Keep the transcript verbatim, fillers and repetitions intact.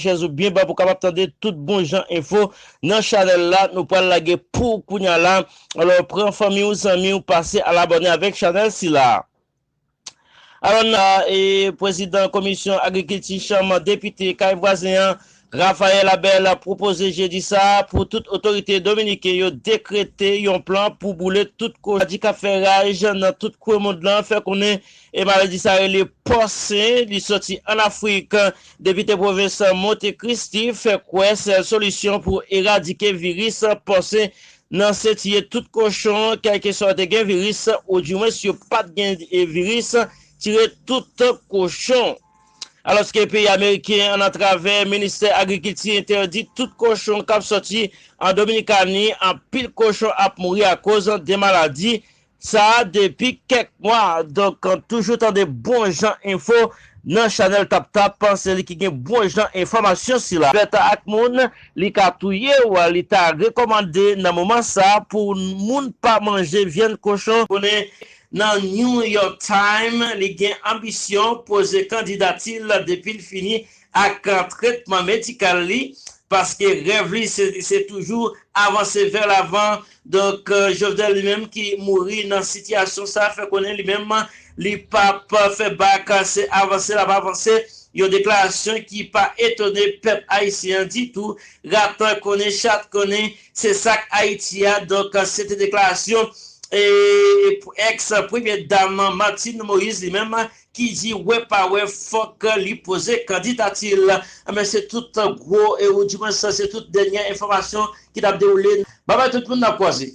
chèz ou byen ba pou w kapab tande tout bon jan enfo nan chanèl la. Nou pral lage pou kounya la. Alò, pran fanmi w, zanmi w, pase al abòne avèk chanèl sila. Alò, nan, e, prezidan komisyon agrikilti chanm depite kay vwazen an, Raphaël Abel, pwopoze jedi sa a pou tout otorite dominiken yo dekrete yon plan pou boule tout kochon k ap fè raj nan tout kwen mond lan, fè konnen e maladi sa rele pòsen, li soti ann Afrik. Depite pwovens Monte Cristi fè kwè sèl solisyon pou eradike viris pòsen nan se tiye tout kochon, kèlkeswa te gen viris, oudimwens yo pa t gen, e, viris, tire tout kochon. Alòske peyi ameriken an, atravè ministè agrikilti, entèdi tout kochon k ap sòti an Dominikani, anpil kochon ap mouri akoz de maladi sa a depi kèk mwa. Donk, toujou tande bon jan enfo nan chanèl Tap Tap, se li ki gen bon jan enfòmasyon sila. Bèt ak moun, li ka touye w, li ta rekòmande nan moman sa a pou moun pa manje vyann kochon. Konnen nan New York Times, li gen anbisyon poze kandidati l depi l fini ak tretman medikal li, paske rèv li se, se toujou avanse vè lavan. Donk, euh, Jovenel li menm ki mouri nan sitiyasyon sa fè konnen li menm li p ap fè bak, se avanse l ap avanse. Yon deklarasyon ki pa etone pèp ayisyen an ditou. Rat konnen, chat konnen, se sa k Ayiti a. Donk, se te deklarasyon e, pou èks premye dam Martine Moïse li menm ki di wè pa wè fòk li poze kandidati l. Enben, se tout gwo, e, oudimwens se tout dènye enfòmasyon ki t ap dewoule. Babay tout moun, n ap kwaze.